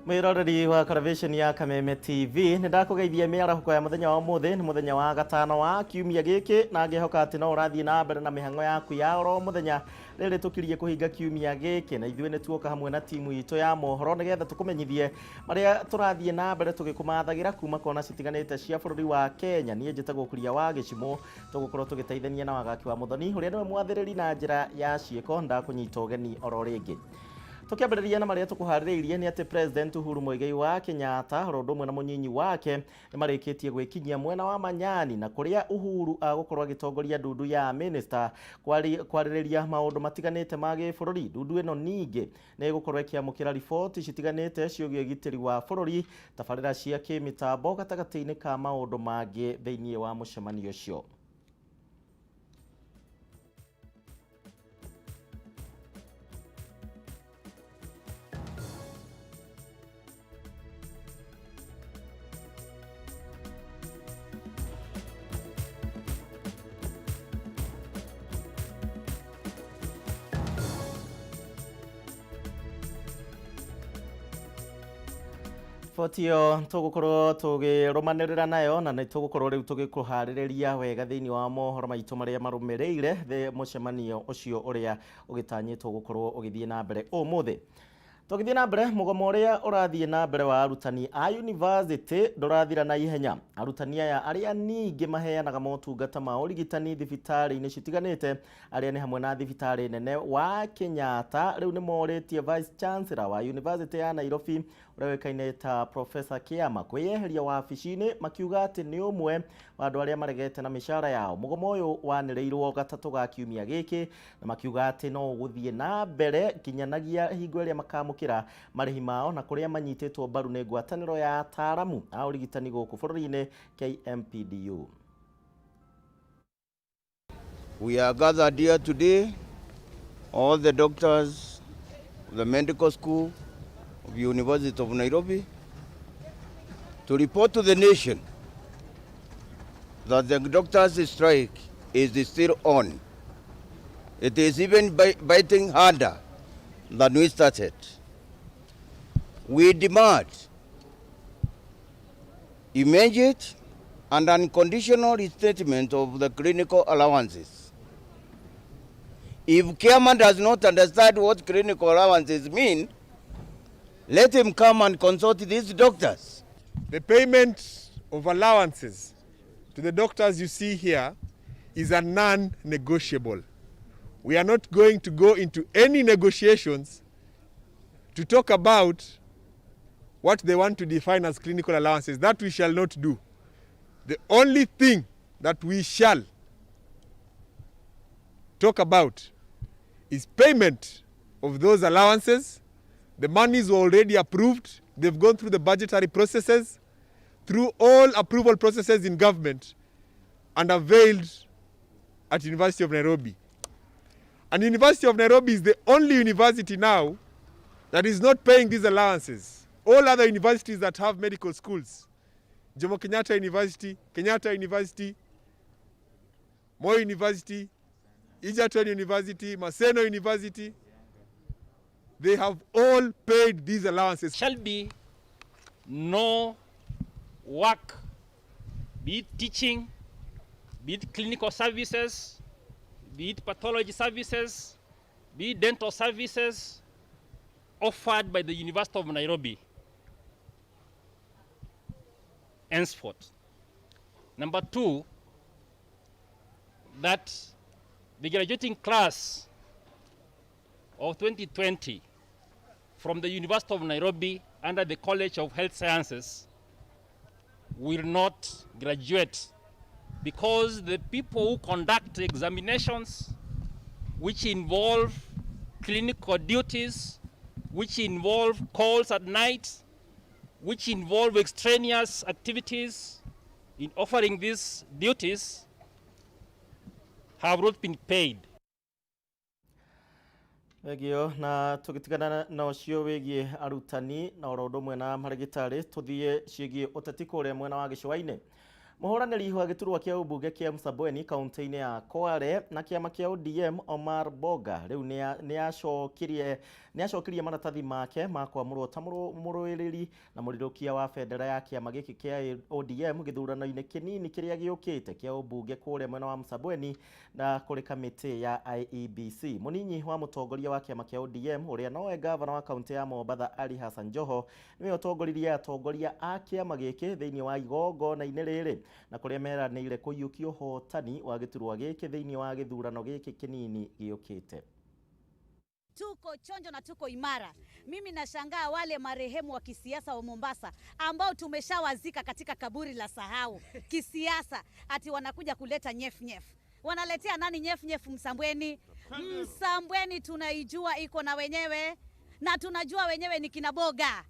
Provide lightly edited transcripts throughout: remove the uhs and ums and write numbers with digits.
Mwiroreri wa Karavisheni ya Kameme TV, nĩ ndakũgeithia mĩarahũko ya mũthenya wa ũmũthĩ. Nĩ mũthenya wa gatano wa kiumia gĩkĩ, na ngĩhoka atĩ no ũrathiĩ na mbere na mĩhang'o yaku ya oro mũthenya rĩrĩ tũkirie kũhinga kiumia gĩkĩ. Na ithuĩ nĩ tuoka hamwe na timu itũ ya mohoro nĩgetha tũkũmenyithie marĩa tũrathiĩ na mbere tũgĩkũmathagĩra kuma kona citiganĩte cia bũrũri wa Kenya. Niĩ njĩtagwo Kuria wa Gĩcimũ, tũgũkorwo tũgĩteithania na Wagaki wa Mũthoni ũrĩa nĩwe mwathĩrĩri na njĩra ya ciĩko. Ndakũnyita ũgeni oro rĩngĩ. Tũkĩambĩrĩria na marĩa tũkũharĩrĩirie nĩ atĩ President Uhuru Muigai wa Kenyatta oro ũndũ ũmwe na mũnyinyi wake nĩ marĩkĩtie gwĩkinyia mwena wa Manyani, na kũrĩa Uhuru agũkorwo agĩtongoria ndundu ya minister kwarĩrĩria maũndũ matiganĩte ma gĩbũrũri. Ndundu ĩno ningĩ nĩ ĩgũkorwo ĩkĩamũkĩra riboti citiganĩte ciĩgiĩ ũgitĩri wa bũrũri, tabarĩra cia kĩmĩtambo gatagatĩ-inĩ ka maũndũ mangĩ thĩinĩ wa mũcemanio ũcio. Riboti ĩyo tũgũkorwo tũgĩrũmanĩrĩra nayo, na nĩ tũgũkorwo rĩu tũgĩkũharĩrĩria wega thĩinĩ wa mohoro maitũ marĩa marũmĩrĩire thĩ mũcemanio ũcio ũrĩa ũgĩtanyĩtwo gũkorwo ũgĩthiĩ na mbere ũmũthĩ. Tũgĩthiĩ na mbere, mũgomo ũrĩa ũrathiĩ na mbere wa arutani a yunivasĩtĩ ndũrathira na ihenya. Arutani aya arĩa ningĩ maheanaga motungata ma ũrigitani thibitarĩ-inĩ citiganĩte, arĩa nĩ hamwe na thibitarĩ nene wa Kenyatta, rĩu nĩ morĩtie Vice Chancellor wa yunivasĩtĩ ya Nairobi ũrĩa ũĩkaine ta Professor Kiama kwĩyeheria wabici-inĩ, makiuga atĩ nĩ ũmwe wa andũ arĩa maregete na mĩcara yao. Mũgomo ũyũ wanĩrĩirwo gatatũ ga kiumia gĩkĩ, na makiuga atĩ no ũgũthiĩ na mbere nginyanagia hingo ĩrĩa makamũkĩra marĩhi mao, na kũrĩa manyitĩtwo mbaru nĩ ngwatanĩro ya ataaramu a ũrigitani gũkũ bũrũri-inĩ KMPDU. We are gathered here today, all the doctors of the medical school of the University of Nairobi, to report to the nation that the doctors' strike is still on. It is even biting harder than we started. We demand immediate and unconditional restatement of the clinical allowances. If Kiama does not understand what clinical allowances mean, let him come and consult these doctors. The payment of allowances to the doctors you see here is a non-negotiable. We are not going to go into any negotiations to talk about what they want to define as clinical allowances. That we shall not do. The only thing that we shall talk about is payment of those allowances. The monies were already approved. They've gone through the budgetary processes, through all approval processes in government, and availed at University of Nairobi. And University of Nairobi is the only university now that is not paying these allowances. All other universities that have medical schools, Jomo Kenyatta University, Kenyatta University, Moi University, Egerton University, Maseno University, they have all paid these allowances. Shall be no work, be it teaching, be it clinical services, be it pathology services, be it dental services offered by the University of Nairobi henceforth. Number two, that the graduating class of 2020 from the University of Nairobi under the College of Health Sciences will not graduate because the people who conduct examinations which involve clinical duties, which involve calls at night, which involve extraneous activities in offering these duties, have not been paid. Thengio. Na tũgĩtigana na ũcio wĩgiĩ arutani na oro ũndũ ũmwe na marĩgĩtarĩ, tũthiĩ ciĩgiĩ ũteti kũrĩa mwena wa gĩcũa-inĩ. Mũhũranĩri wa gĩturwa kĩa ũmbunge kĩa Msambweni kaunti-inĩ ya Kwale na kĩama kĩa ODM, Omar Boga, rĩu nĩ acokirie Nĩ acokirie maratathi make ma kwamũrwo ta mũrũĩrĩri na mũrirũkia wa bendera ya kĩama gĩkĩ kĩa ODM gĩthurano-inĩ kĩnini kĩrĩa gĩũkĩte kĩa ũmbunge kũrĩa mwena wa Msambweni na kũrĩ kamĩtĩ ya IEBC. Mũninyi wa mũtongoria wa kĩama kĩa ODM ũrĩa nowe gavana wa kaunti ya Mombatha Ali Hassan Joho nĩwe ũtongoririe atongoria a kĩama gĩkĩ thĩinĩ wa igongona-inĩ rĩrĩ na kũrĩa meranĩire kũiyũkia ũhotani wa gĩturwa gĩkĩ thĩinĩ wa gĩthurano gĩkĩ kĩnini gĩũkĩte. Tuko chonjo na tuko imara. Mimi nashangaa wale marehemu wa kisiasa wa Mombasa ambao tumeshawazika katika kaburi la sahau kisiasa, ati wanakuja kuleta nyef nyef. Wanaletea nani nyef nyef? Msambweni. Msambweni tunaijua iko na wenyewe na tunajua wenyewe ni kinaboga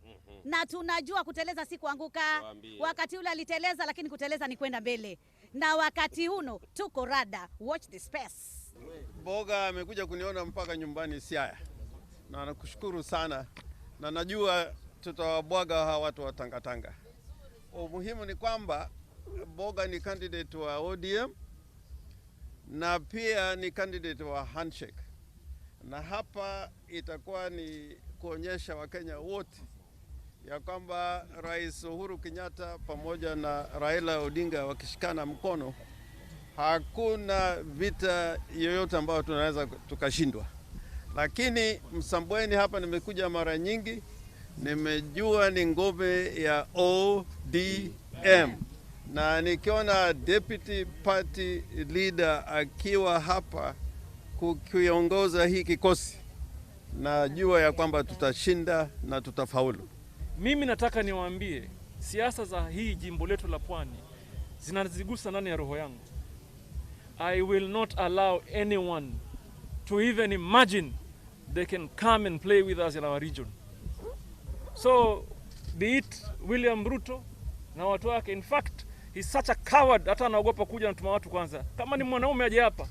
na tunajua kuteleza si kuanguka. Wakati ule aliteleza, lakini kuteleza ni kwenda mbele, na wakati huno tuko rada. Watch the space. Boga amekuja kuniona mpaka nyumbani Siaya, na nakushukuru sana, na najua tutawabwaga hawa watu wa Tangatanga. Umuhimu ni kwamba Boga ni candidate wa ODM na pia ni candidate wa handshake, na hapa itakuwa ni kuonyesha Wakenya wote ya kwamba Rais Uhuru Kenyatta pamoja na Raila Odinga wakishikana mkono, hakuna vita yoyote ambayo tunaweza tukashindwa. Lakini Msambweni hapa nimekuja mara nyingi, nimejua ni ngome ya ODM, na nikiona deputy party leader akiwa hapa kukiongoza hii kikosi, najua ya kwamba tutashinda na tutafaulu. Mimi nataka niwaambie siasa za hii jimbo letu la Pwani zinazigusa ndani ya roho yangu. I will not allow anyone to even imagine they can come and play with us in our region. So be it William Ruto na watu wake, in fact he's such a coward, hata anaogopa kuja na tuma watu kwanza. Kama ni mwanaume aje hapa,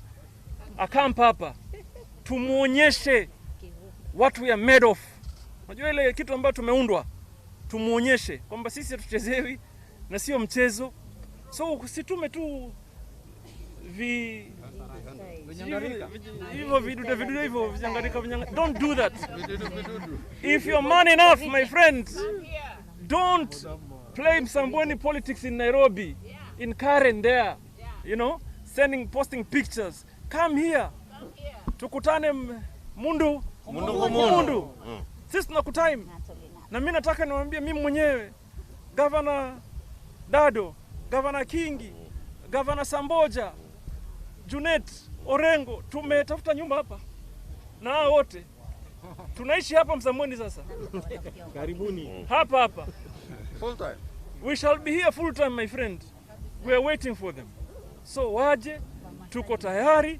akampa hapa, tumuonyeshe what we are made of. Unajua ile kitu ambayo tumeundwa, tumuonyeshe kwamba sisi hatuchezewi na sio mchezo. So usitume tu hivyo vidude vidude hivyo vinyangarika vinyangarika. Don't do that. If you're man enough, my friends, don't play Msambweni politics in Nairobi, in Karen there, you know, sending, posting pictures. Come here. Tukutane Mundu. Mundu. Mundu. Sisi tunakutime. Na mimi nataka niwaambie mimi mwenyewe, Governor Dado, Governor Kingi, Governor Samboja, Junet, Orengo, tumetafuta nyumba hapa na hao wote tunaishi hapa Msambweni sasa. Karibuni. Hapa hapa. Full time. We shall be here full time, my friend. We are waiting for them. So waje, tuko tayari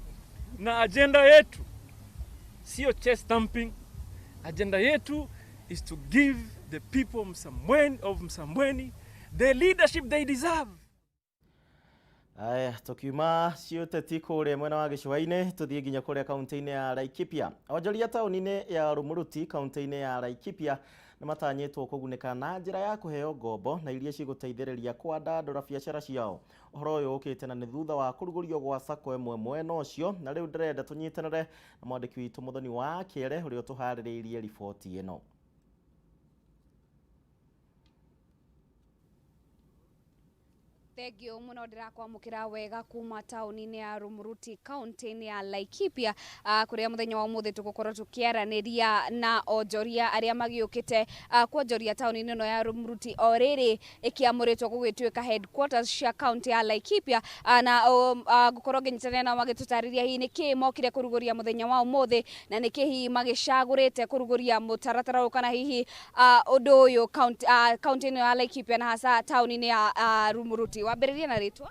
na agenda yetu sio chest thumping. Agenda yetu is to give the people Msambweni, of Msambweni the leadership they deserve. Aya, tukiuma ciũteti kũrĩa mwena wa gĩcũa-inĩ tũthiĩ nginya kũrĩa kaunti-inĩ ya Laikipia. Onjoria taũni-inĩ ya Rumuruti kaunti-inĩ ya Laikipia nĩ matanyĩtwo kũgunĩka na njĩra ya kũheo ngombo na iria cigũteithĩrĩria kwandandũra biacara ciao. Ũhoro ũyũ ũkĩte na nĩ thutha wa kũrugũrio gwa sacco ĩmwe mwena ũcio, na rĩu ndĩrenda tũnyitanĩre na mwandĩki witũ Mũthoni wa Kĩere ũrĩa ũtũharĩrĩirie riboti ĩno. Thengio muno ndirakwamukira wega kuma tauni-inĩ ya Rumuruti kaunti-inĩ ya Laikipia, kuria muthenya wa umuthi tugukorwo tukiaraniria na onjoria aria magiukite kuonjoria tauni-inĩ ĩno ya Rumuruti o rĩrĩ ĩkĩamũrĩtwo gũgĩtuĩka headquarters cia kaunti ya Laikipia, na ngukorwo ngĩnyitanĩra nao magĩtũtarĩria hihi nĩkĩ mokire kũrugũria mũthenya wa ũmũthĩ na nĩkĩ hihi magĩcagũrĩte kũrugũria mũtaratara ũyũ kana hihi ũndũ ũyũ kaunti ĩno ya Laikipia na hasa tauni-inĩ ya Rumuruti. Wambĩrĩria na rĩtwa?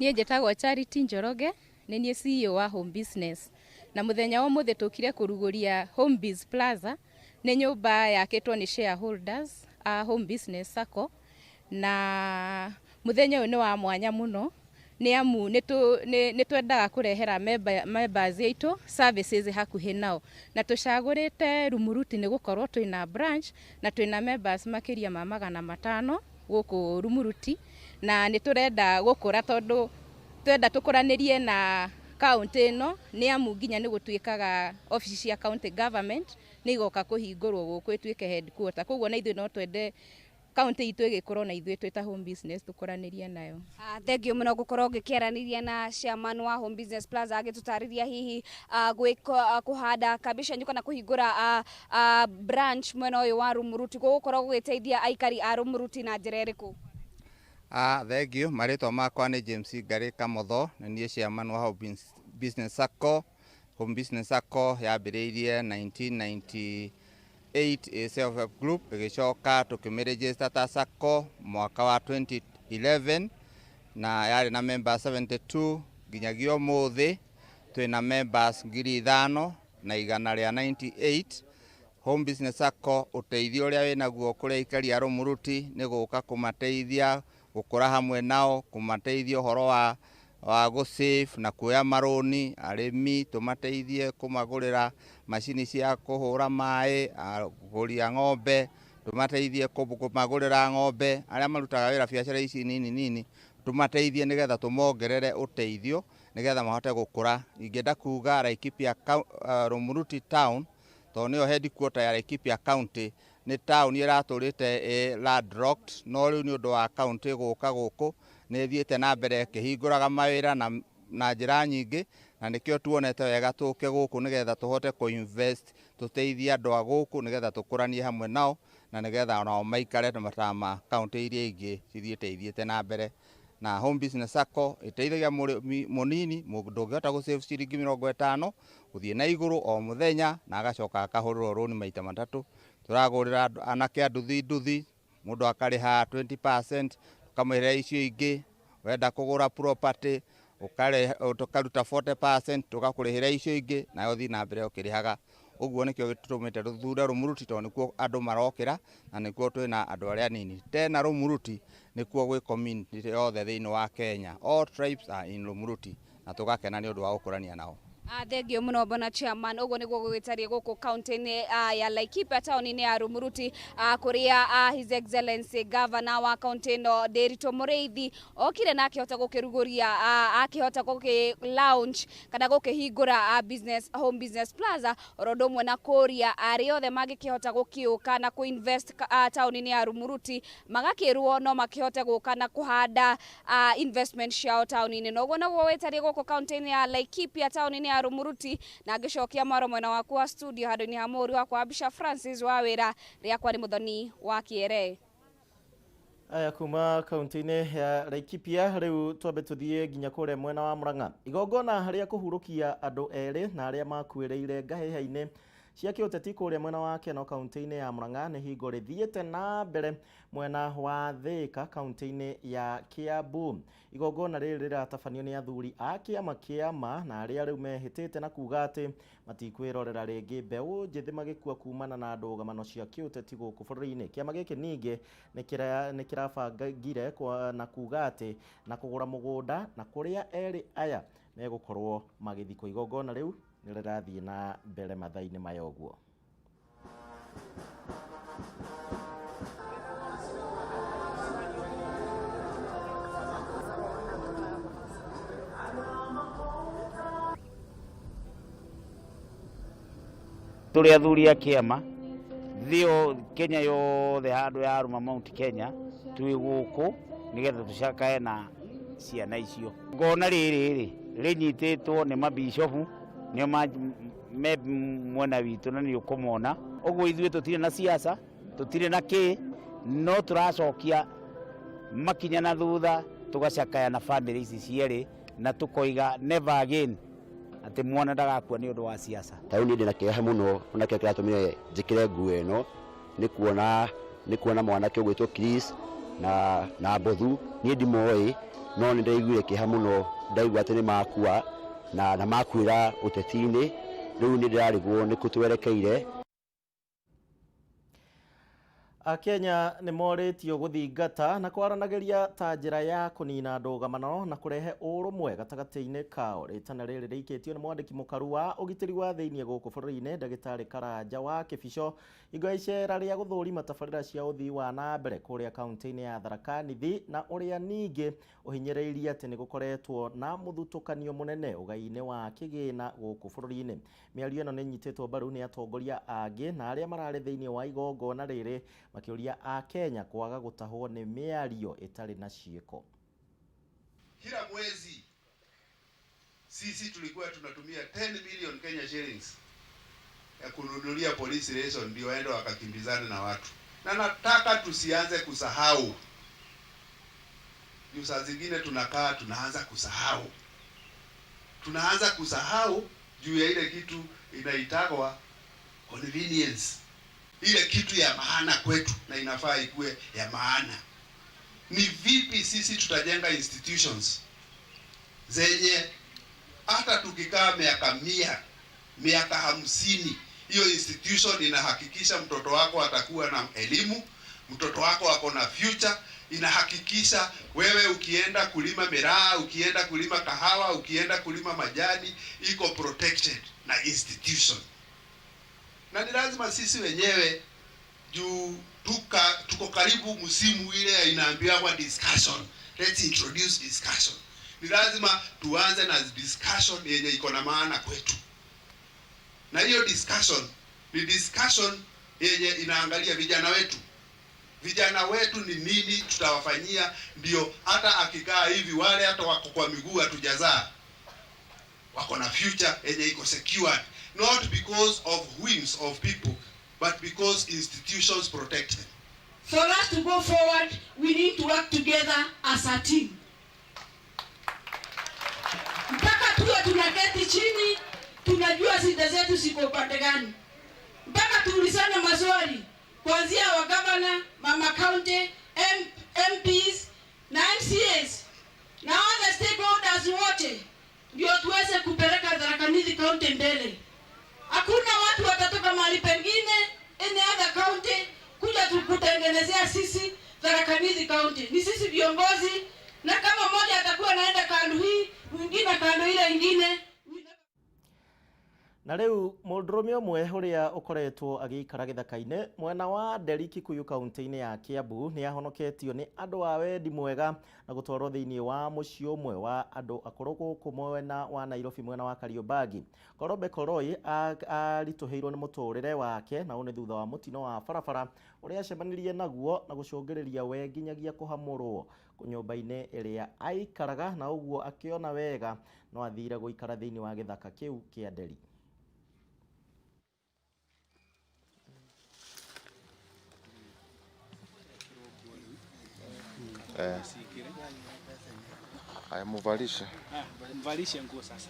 Niĩ njĩtagwo Charity Njoroge, nĩ niĩ CEO wa Home Business. Na mũthenya wa ũmũthĩ tũkire kũrugũria Home Biz Plaza, nĩ nyũmba yakĩtwo nĩ shareholders a Home Business Sacco, na mũthenya ũyũ nĩ wa mwanya mũno nĩ amu nĩ twendaga kũrehera members aitũ services hakuhĩ nao, na tũcagũrĩte Rumuruti nĩ gũkorwo twĩna branch na twĩna members makĩria ma 500 gũkũ Rumuruti, na nĩ tũrenda gũkũra tondũ twenda tũkũranĩrie na kaunti ĩno nĩ amu nginya nĩ gũtuĩkaga obici cia county government Nĩ igoka kũhingũrwo gũkũ ĩtuĩke headquarter. Koguo na ithuĩ no twende kaunti itũ ĩgĩkũrwo na ithuĩ twĩ ta Home Business tũkũranĩrie nayo. Thengiũ mũno gũkorwo ngĩkĩaranĩria na chairman wa Home Business Plaza agĩtũtarĩria hihi gwĩka kũhanda kambi cianyu kana kũhingũra branch mwena ũyũ wa Rumuruti gũgũkorwo gũgĩteithia aikari a Rumuruti na njĩra ĩrĩkũ. Thengiũ, marĩtwa makwa nĩ James Ngarĩ Kamotho, na niĩ chairman wa Home Business Sacco. Home Business Sacco yambĩrĩirie 1998 ĩ self help group, ĩgĩcoka tũkĩmĩregister ta Sacco mwaka wa 2011, na yarĩ na members 72. Nginyagia ũmũthĩ twĩna members 5198. Home Business Sacco, ũteithio ũrĩa wĩnaguo kũrĩ aikari a Rumuruti nĩ gũka kũmateithia gũkũra hamwe nao, kũmateithia ũhoro wa gũ-save na kuoya marũni. Arĩmi tũmateithie kũmagũrĩra macini cia kũhũra maĩ, agũri a ng'ombe tũmateithie kũmagũrĩra ng'ombe, arĩa marutaga wĩra biacara ici nini nini tũmateithie nĩgetha tũmongerere ũteithio nĩgetha mahote gũkũra. Ingĩenda kuga Laikipia, Rumuruti town, tondũ nĩyo headquarter ya Laikipia County, nĩ taũni ĩratũrĩte ĩ landlocked, no rĩu nĩ ũndũ wa county gũka gũkũ nĩ ĩthiĩte na mbere ĩkĩhingũraga mawĩra na njĩra nyingĩ, na nĩkĩo tuonete wega tũke gũkũ nĩgetha tũhote kũ-invest, tũteithie andũ a gũkũ nĩgetha tũkũranie hamwe nao na nĩgetha onao maikare ta kaunti iria ingĩ cithiĩte ithiĩte na mbere. Na Home Business Sacco ĩteithagia mũrĩmi mũnini, mũndũ ũngĩhota gũ-save ciringi 50 gũthiĩ na igũrũ o mũthenya, na agacoka akahũrĩrwo rũni maita matatũ. Tũragũrĩra anake a nduthi nduthi, mũndũ akarĩha 20%, tũkamũrĩhĩra icio ingĩ. Wenda kũgũra property tũkaruta 40%, tũgakũrĩhĩra icio ingĩ, nawe ũthiĩ na mbere ũkĩrĩhaga. Ũguo nĩkĩo gĩtũmĩte tũthure Rumuruti, tondũ nĩkuo andũ marokĩra na nĩkuo twĩna andũ arĩa anini. Tena Rumuruti nĩkuo gwĩ community yothe thĩinĩ wa Kenya, all tribes are in Rumuruti, na tũgakena nĩ ũndũ wa gũkũrania nao. Thengio mũno bwana chairman. Ũguo nĩguo gũgĩtariĩ gũkũ kaunti-inĩ ya Laikipia, taũni-inĩ ya Rumuruti, kũrĩa His Excellency Governor wa kaunti ĩno Ndiritu Mũrĩithi okire na akĩhota gũkĩrugũria, akĩhota gũkĩ launch kana gũkĩhingũra business Home Business Plaza, oro ũndũ ũmwe na kũria arĩa othe mangĩkĩhota gũkĩũka na kũ-invest taũni-inĩ ya Rumuruti, magakĩrwo no makĩhote gũka na kũhanda investment ciao taũni-inĩ. Na ũguo noguo wĩtariĩ gũkũ kaunti-inĩ ya Laikipia, taũni-inĩ ya Rumuruti. Na ngĩcokia mwaro mwena waku wa studio handũ-inĩ ha mũhũri wakwa wa mbica Francis wa wĩra rĩakwa nĩ Mũthoni wa Kĩere. Aya, kuma kaunti-inĩ ya Laikipia rĩu twambe tũthiĩ nginya kũrĩa mwena wa Murang'a. Igongona rĩa kũhurũkia andũ erĩ na arĩa makuĩrĩire ngahĩha-inĩ cia kĩũteti kũrĩa mwena wa Keno kaunti-inĩ ya Murang'a nĩ hingo rĩthiĩte na mbere mwena wa Thika kaunti-inĩ ya Kiambu. Igongona rĩrĩ rĩratabanio nĩ athuri a kĩama kĩama na arĩa rĩu mehĩtĩte na kuga atĩ matikwĩrorera rĩngĩ mbeũ njĩthĩ magĩkua kumana na ndũgamano cia kĩũteti gũkũ bũrũri-inĩ. Kĩama gĩkĩ ningĩ nĩ kĩrabangire na kuga atĩ na kũgũra mũgũnda na kũrĩa erĩ aya megũkorwo magĩthikwo. Igongona rĩu nĩ rĩrathiĩ na mbere mathaa-inĩ maya ũguo. Tũrĩ athuri a kĩama thĩ Kenya yothe handũ yarũma Mount Kenya, twĩ gũkũ nĩgetha tũcakae na ciana icio. Ngona rĩrĩ rĩ rĩnyitĩtwo nĩ mabishofu, nĩo me mwena witũ na nĩ ũkũmona ũguo. Ithuĩ tũtirĩ na siasa, tũtirĩ na kĩ, no tũracokia makinya na thutha, tũgacakaya na bamĩrĩ ici cierĩ na tũkoiga never again atĩ mwana ndagakua nĩ ũndũ wa siasa. Ta rĩu niĩ ndĩna kĩeha mũno, ona kĩo kĩratũmire njĩkĩre nguo ĩno nĩ kuona mwanake ũgwĩtwo Chris na Mbothu. Niĩ ndimoĩ, no nĩ ndaiguire kĩeha mũno ndaigua atĩ nĩ makua na makuĩra ũteti-inĩ. Rĩu nĩ ndĩrarigwo nĩ kũ twerekeire. Akenya nĩ morĩtio gũthingata na kwaranagĩria ta njĩra ya kũnina ndũgamano na kũrehe ũrũmwe gatagatĩ-inĩ kao. Rĩtana rĩrĩ rĩikĩtio nĩ mwandĩki mũkaru wa ũgitĩri wa thĩinĩ gũkũ bũrũri-inĩ ndagĩtarĩ Karanja wa Kĩbico hingo ya icera rĩa gũthũrima tabarĩra cia ũthii wa na mbere kũrĩa kaunti-inĩ ya Tharaka Nithi, na ũrĩa ningĩ ũhinyĩrĩirie atĩ nĩ gũkoretwo na mũthutũkanio mũnene ũgai-inĩ wa kĩgĩna gũkũ bũrũri-inĩ. Mĩario ĩno nĩ ĩnyitĩtwo mbaru nĩ atongoria angĩ na arĩa mararĩ thĩinĩ wa igongona rĩrĩ makĩũria Akenya kwaga gũtahwo nĩ mĩario ĩtarĩ na ciĩko. Kila mwezi sisi tulikuwa tunatumia 10 million Kenya shillings ya kununulia police ration ndio waende wakakimbizana na watu. Na nataka tusianze kusahau. Juu saa zingine tunakaa tunaanza kusahau. Tunaanza kusahau juu ya ile kitu inaitagwa convenience. Ile kitu ya maana kwetu na inafaa ikuwe ya maana. Ni vipi sisi tutajenga institutions zenye hata tukikaa miaka 100, miaka 50, hiyo institution inahakikisha mtoto wako atakuwa na elimu, mtoto wako ako na future, inahakikisha wewe ukienda kulima miraa, ukienda kulima kahawa, ukienda kulima majani, iko protected na institution. Na ni lazima sisi wenyewe juu tuko karibu msimu ile inaambiwa discussion. Let's introduce discussion. Ni lazima tuanze na discussion yenye iko na maana kwetu. Na hiyo discussion ni discussion yenye inaangalia vijana wetu. Vijana wetu ni nini tutawafanyia ndio hata akikaa hivi wale hata wako kwa miguu hatujazaa, wako na future yenye iko secured, not because of whims of people but because institutions protect them. For us to go forward, we need to work together as a team. Mpaka tuwe tunaketi chini, tunajua shida zetu ziko upande gani. Mpaka tuulizane maswali kuanzia wa governor, mama county, MPs na MCAs na other stakeholders wote, ndio tuweze kupeleka Tharaka Nithi County mbele. Hakuna watu watatoka mahali pengine any other county kuja tukutengenezea sisi Tharaka Nithi County. Ni sisi viongozi, na kama mmoja atakuwa anaenda kando hii, mwingine kando ile ingine. Na rĩu mũndũrũme ũmwe ũrĩa ũkoretwo agĩikara gĩthaka-inĩ mwena wa Nderi Kikuyu kaunti-inĩ ya Kiambu nĩ ahonoketio nĩ andũ a wendi mwega na gũtwarwo thĩinĩ wa mũciĩ ũmwe wa andũ akũrũ gũkũ mwena wa Nairobi mwena wa Kariobangi. Korombe Koroi aritũhĩirwo nĩ mũtũrĩre wake na ũũ nĩ thutha wa mũtino wa barabara ũrĩa acemanirie naguo na gũcũngĩrĩria we nginyagia kũhamũrwo nyũmba-inĩ ĩrĩa aikaraga, na ũguo akĩona wega no athire gũikara thĩinĩ wa gĩthaka kĩu kĩa Nderi. Haya, mvalishe. Mvalishe nguo sasa.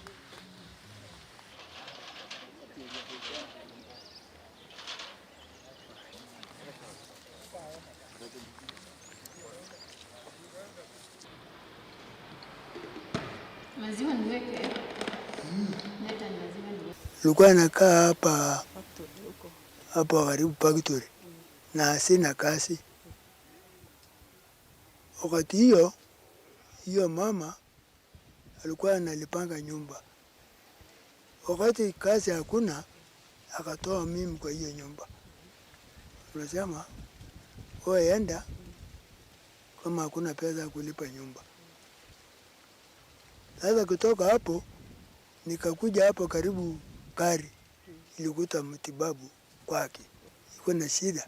Maziwa niweke. Leta maziwa niweke. Nilikuwa nakaa hapa hapa karibu factory na sina kazi. Wakati hiyo mama alikuwa analipanga nyumba. Wakati kazi hakuna, akatoa mimi kwa hiyo nyumba. Unasema wewe enda kama hakuna pesa kulipa nyumba. Sasa kutoka hapo nikakuja hapo karibu gari ilikuta mtibabu kwake. Iko na shida.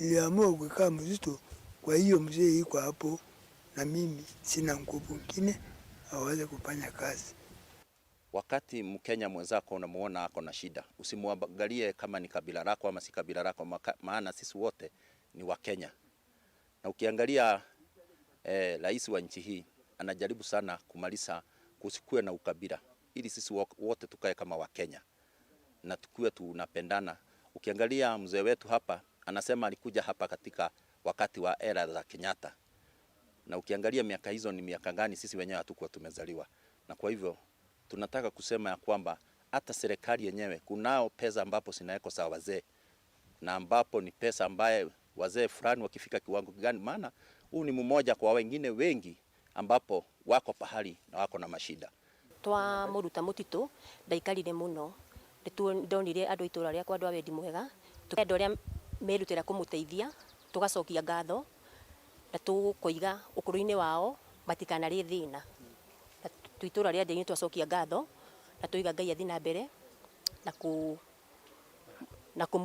Niliamua kukaa mzito. Kwa hiyo mzee yuko hapo na mimi sina nguvu nyingine aweze kufanya kazi. Wakati Mkenya mwenzako unamuona ako na shida, usimwangalie kama ni kabila lako ama si kabila lako, maana sisi wote ni Wakenya. Na ukiangalia rais wa nchi hii anajaribu sana kumaliza kusikue na ukabila, ili sisi wote tukae kama Wakenya na tukue tunapendana. Ukiangalia mzee wetu hapa anasema alikuja hapa katika wakati wa era za Kenyatta, na ukiangalia miaka hizo ni miaka gani, sisi wenyewe hatukuwa tumezaliwa. Na kwa hivyo tunataka kusema ya kwamba hata serikali yenyewe kunao pesa ambapo zinawekwa za wazee, na ambapo ni pesa ambaye wazee fulani wakifika kiwango gani, maana huu ni mmoja kwa wengine wengi ambapo wako pahali na wako na mashida. Twamuruta mutitu ndaikarire muno ndonire andu itura riakwa andu a wendi mwega andu aria merutira kumuteithia tugacokia ngatho na tukoiga ukuru-ini wao matikanarie thina na twitura ria ndini twacokia ngatho na tuiga Ngai athi na mbere na ku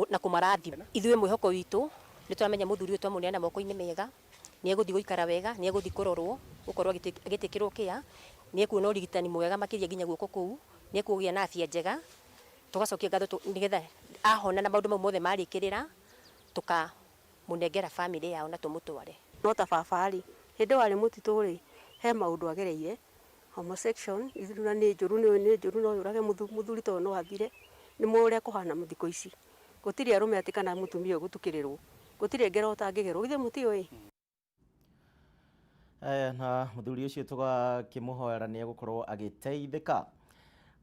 na kumarathima. Ithuĩ mwĩhoko witũ nĩ tũramenya mũthuri ũyũ twamũneana moko-inĩ mega, nĩ egũthiĩ gũikara wega, nĩ egũthiĩ kũrorwo gũkorwo agĩtĩkĩrwo kĩa, nĩ ekuona ũrigitani mwega makĩria nginya guoko kũu, nĩ ekũgĩa na afya njega, tũgacokia ngatho nĩgetha ahona na maũndũ mau mothe marĩkĩrĩra tũkamũnengera bamĩrĩ yao na tũmũtware. No ta baba rĩ, hĩndĩ ĩyo arĩ mũtitũ rĩ, he maũndũ agereire homosexual na nĩ njũru nĩ njũru no yũrage mũthuri tondũ no athire. Nĩ mũĩ ũrĩa kũhana thikũ ici, gũtirĩ arũme atĩ kana mũtumia ũgũtukĩrĩrwo, gũtirĩ ngero ũtangĩgerwo, githĩ mũtiũĩ? Na mũthuri ũcio tũgakĩmũhoera nĩ egũkorwo agĩteithĩka.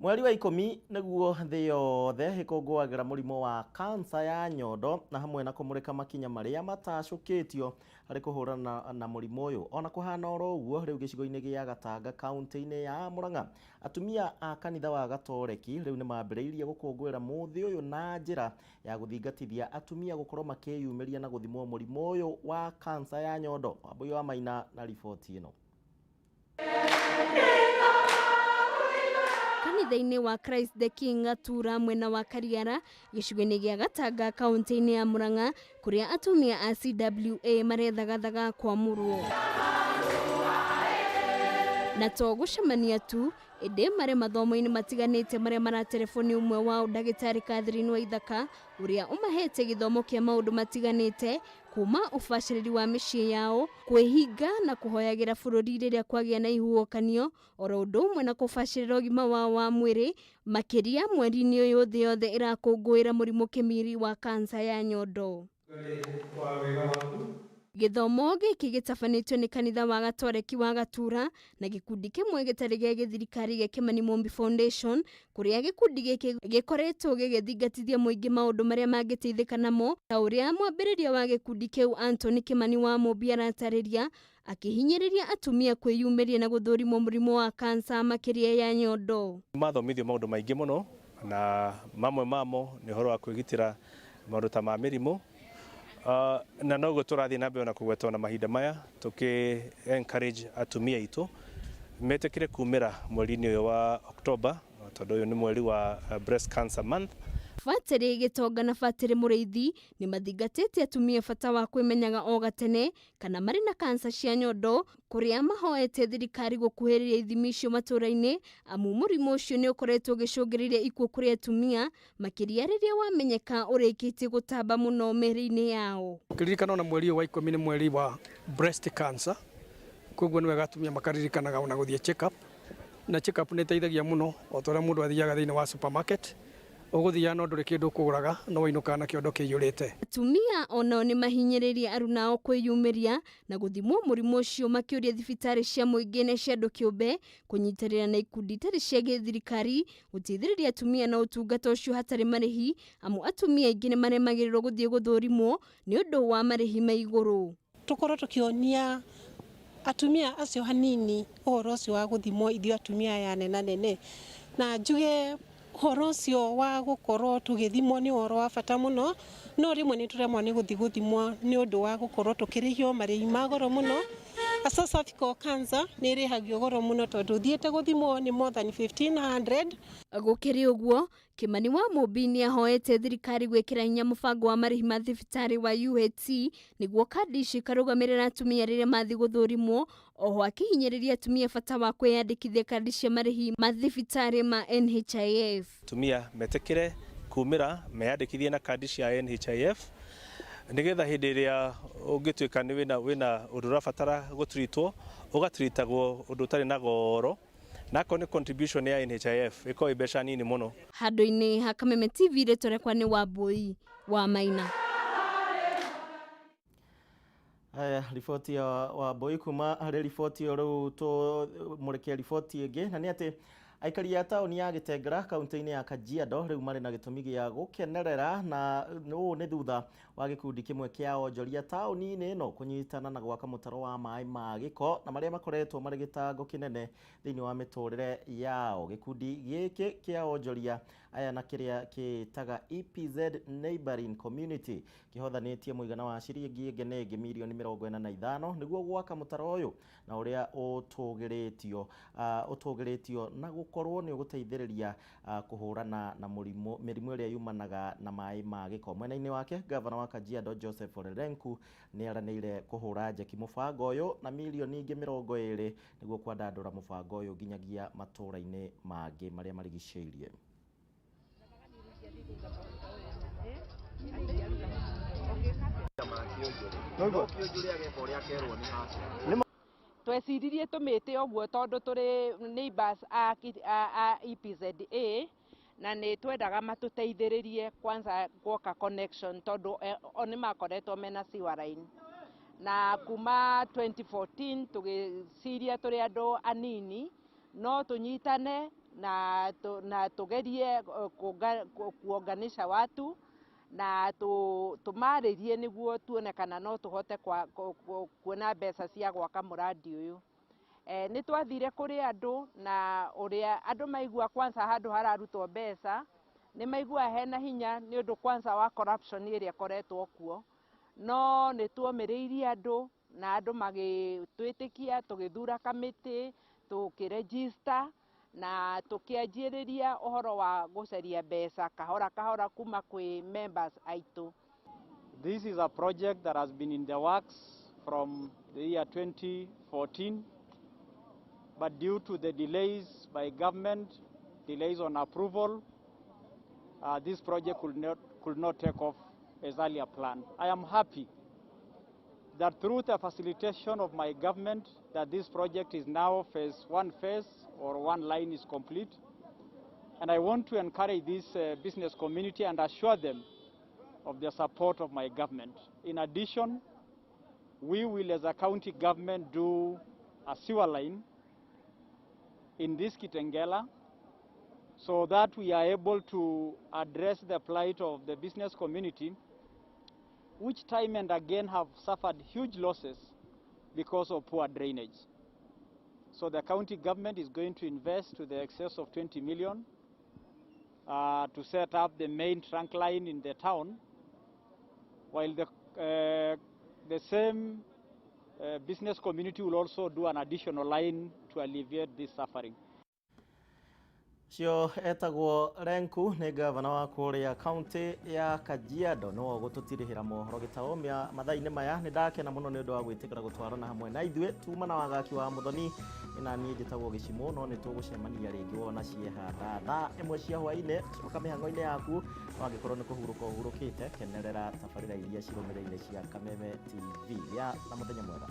Mweri wa 10 nĩguo thĩ yothe ĩkũngũagĩra mũrimũ wa kansa ya nyondo na hamwe na kũmũrĩka makinya marĩa matacũkĩtio harĩ kũhũrana na mũrimũ ũyũ. Ona kũhana oro ũguo, rĩu gĩcigo-inĩ gĩa Gatanga kaunti-inĩ ya Murang'a, atumia a kanitha wa Gatoreki rĩu nĩ mambĩrĩirie gũkũngũĩra mũthĩ ũyũ na njĩra ya gũthingatithia atumia gũkorwo makĩyumĩria na gũthimwo mũrimũ ũyũ wa kansa ya nyondo. Wambui wa Maina na riboti ĩno. Kanitha-inĩ wa Christ the King Gatura mwena wa Kariara gĩcigo-inĩ gĩa Gatanga kaunti-inĩ ya Murang'a kũrĩa atumia a CWA marethagathaga kwamũrwo. Na to gũcemania tu, ĩndĩ marĩ mathomo-inĩ matiganĩte marĩa maraterebwo nĩ ũmwe wao ndagĩtarĩ Catherine Waithaka ũrĩa ũmahete gĩthomo kĩa maũndũ matiganĩte kuma ũbacĩrĩri wa mĩciĩ yao, kwĩhinga na kũhoyagĩra bũrũri rĩrĩa kwagĩa na ihuhũkanio, oro ũndũ ũmwe na kũbacĩrĩra ũgima wao wa mwĩrĩ, makĩria mweri-inĩ ũyũ thĩ yothe ĩrakũngũĩra mũrimũ kĩmiri wa kansa ya nyondo. Gĩthomo gĩkĩ gĩtabanĩtio nĩ kanitha wa Gatoreki wa Gatura na gĩkundi kĩmwe gĩtarĩ gĩa gĩthirikari gĩa Kimani Mumbi Foundation, kũrĩa gĩkundi gĩkĩ gĩkoretwo gĩgĩthingatithia mũingĩ maũndũ marĩa mangĩteithĩka namo, ta ũrĩa mwambĩrĩria wa gĩkundi kĩu Anthony Kimani wa Mumbi aratarĩria, akĩhinyĩrĩria atumia kwĩyumĩria na gũthũrimwo mũrimũ wa kansa makĩria ya nyondo. Mathomithio maũndũ maingĩ mũno na mamwe mamo nĩ ũhoro wa kwĩgitĩra maũndũ ta ma mĩrimũ. Na noguo tũrathiĩ na mbere na kũgwetwo na mahinda maya tũkĩ encourage atumia aitũ metĩkĩre kumĩra mweri-inĩ ũyũ wa October tondũ ũyũ nĩ mweri wa Breast Cancer Month. Batĩrĩ Gĩtonga na Batĩrĩ Mũrĩithi nĩ mathingatĩte atumia bata wa kwĩmenyaga o gatene kana marĩ na kansa cia nyondo, kũrĩa mahoete thirikari gũkuhĩrĩria ithimi icio matũũra-inĩ, amu mũrimũ ũcio nĩ ũkoretwo ũgĩcũngĩrĩria ikuũ kũrĩ atumia makĩria rĩrĩa wamenyeka ũrĩkĩtie gũtamba mũno mĩĩrĩ-inĩ yao. Ũkĩririkana ona mweri ũyũ wa 10 nĩ mweri wa breast cancer, koguo nĩ wega atumia makaririkanaga ona gũthiĩ check up, na check up nĩ ĩteithagia mũno o ta ũrĩa mũndũ athiaga thĩinĩ wa supermarket ũgũthiaga no ndũrĩ kĩndũ ũkũgũraga no wainũkaga na kĩondo kĩiyũrĩte. Atumia onao nĩ mahinyĩrĩirie aruna ao kwĩyumĩria na gũthimwo mũrimũ ũcio, makĩũria thibitarĩ cia mũingĩ na cia andũ kĩũmbe kũnyitanĩra na ikundi itarĩ cia gĩthirikari gũteithĩrĩria atumia na ũtungata ũcio hatarĩ marĩhi, amu atumia aingĩ nĩ maremagĩrĩrwo gũthiĩ gũthũrimwo nĩ ũndũ wa marĩhi ma igũrũ. Tũkorwo tũkĩonia atumia acio hanini ũhoro ũcio wa gũthimwo ithuĩ atumia aya nenanene, na njuge ũhoro ũcio wa gũkorwo tũgĩthimwo nĩ ũhoro wa bata mũno, no rĩmwe nĩ tũremwo nĩ gũthiĩ gũthimwo nĩ ũndũ wa gũkorwo tũkĩrĩhio marĩhi ma goro mũno. Asa cervical cancer nĩ ĩrĩhagio goro mũno tondũ ũthiĩte gũthimwo nĩ more than 1500. Gũkĩrĩ ũguo, Kimani wa Mumbi nĩ ahoete thirikari gwĩkĩra hinya mũbango wa marĩhi ma thibitarĩ wa UHC nĩguo kandi icio ikarũgamĩrĩra atumia rĩrĩa mathiĩ gũthũrimwo, oho akĩhinyĩrĩria atumia bata wa kwĩyandĩkithia kandi cia marĩhi ma thibitarĩ ma NHIF. Atumia metĩkĩre kumĩra meyandĩkithie na kandi cia NHIF nĩgetha hĩndĩ ĩrĩa ũngĩtuĩka nĩ wĩna ũndũ ũrabatara gũtritwo ũgatritagwo ũndũ ũtarĩ na goro, na akorwo nĩ contribution ya NHIF ĩkorwo ĩ mbeca nini mũno. Handũ-inĩ ha Kameme TV rĩtwa rĩakwa nĩ Wambui wa Maina. Haya, riboti ya Wambui kuma harĩ riboti ĩyo rĩu tũmũrĩke riboti ĩngĩ, na nĩ atĩ Aikari a taũni ya Gĩtengera kaunti-inĩ ya Kajiado rĩu marĩ na gĩtũmi gĩa gũkenerera, na ũũ nĩ thutha wa gĩkundi kĩmwe kĩa onjoria taũni-inĩ ĩno kũnyitana na gwaka mũtaro wa maĩ ma gĩko na marĩa makoretwo marĩ gĩtango kĩnene thĩinĩ wa mĩtũrĩre yao. Gĩkundi gĩkĩ kĩa onjoria aya na kĩrĩa kĩtaga EPZ Neighboring Community kĩhothanĩtie mũigana wa ciringi ĩngĩ na ĩngĩ mirioni 45 nĩguo gwaka mũtaro ũyũ na ũrĩa ũtũgĩrĩtio na gũkorwo nĩ ũgũteithĩrĩria kũhũrana na mĩrimũ ĩrĩa yumanaga na maĩ ma gĩko. Mwena-inĩ wake, gavana wa Kajiado Joseph Ole Lenku nĩ aranĩire kũhũra njeki mũbango ũyũ na mirioni ingĩ 20 nĩguo kwandandũra mũbango ũyũ nginyagia matũũra-inĩ mangĩ marĩa marigicĩirie. Tweciririe tumite uguo tondu turi neighbors a EPZA na nĩ twendaga matũteithĩrĩrie kwanza gwoka connection tondu o nĩ makoretwo mena sewer line, na kuma 2014 tũgĩciria tũrĩ andũ anini no tũnyitane na tũgerie kuonganisha watu na tũmarĩrie nĩguo tuone kana no tũhote kuona mbeca cia gwaka mũrandi ũyũ. Nĩ twathire kũrĩ andũ na ũrĩa andũ maigua kwanza handũ hararutwo mbeca nĩ maigua hena hinya nĩ ũndũ kwanza wa corruption ĩrĩa ĩkoretwo kuo, no nĩ tuomĩrĩirie andũ na andũ magĩtwĩtĩkia, tũgĩthura kamĩtĩ, tũkĩregister na tũkĩanjĩrĩria ũhoro wa gũcaria mbeca kahora kahora kuma kwĩ members aitũ. This is a project that has been in the works from the year 2014, but due to the delays by government, delays on approval, this project could not take off as earlier planned. I am happy that through the facilitation of my government, that this project is now phase one phase or one line is complete. And I want to encourage this business community and assure them of the support of my government. In addition, we will as a county government do a sewer line in this Kitengela so that we are able to address the plight of the business community, which time and again have suffered huge losses because of poor drainage. So the county government is going to invest to the excess of 20 million to set up the main trunk line in the town, while the same business community will also do an additional line to alleviate this suffering. Cio etagwo Lenku nĩ gavana wa kũrĩa kaunti ya Kajiado nĩwe ũgũtũtirihĩra mohoro gĩtaũ mathaa-inĩ maya. Nĩ ndakena mũno nĩ ũndũ wa gwĩtĩkĩra gũtwarana hamwe na ithuĩ. Tuma na wagaki wa Mũthoni na niĩ njĩtagwo Gĩcimũ, no nĩ tũgũcemania rĩngĩ wona ciehanda thaa 1 cia hwaĩ-inĩ. Coka mĩhang'o-inĩ yaku, wangĩkorwo nĩ kũhurũka ũhurũkĩte, kenerera tabarĩra iria cirũmĩrĩire cia Kameme TV. Gĩa na mũthenya mwega.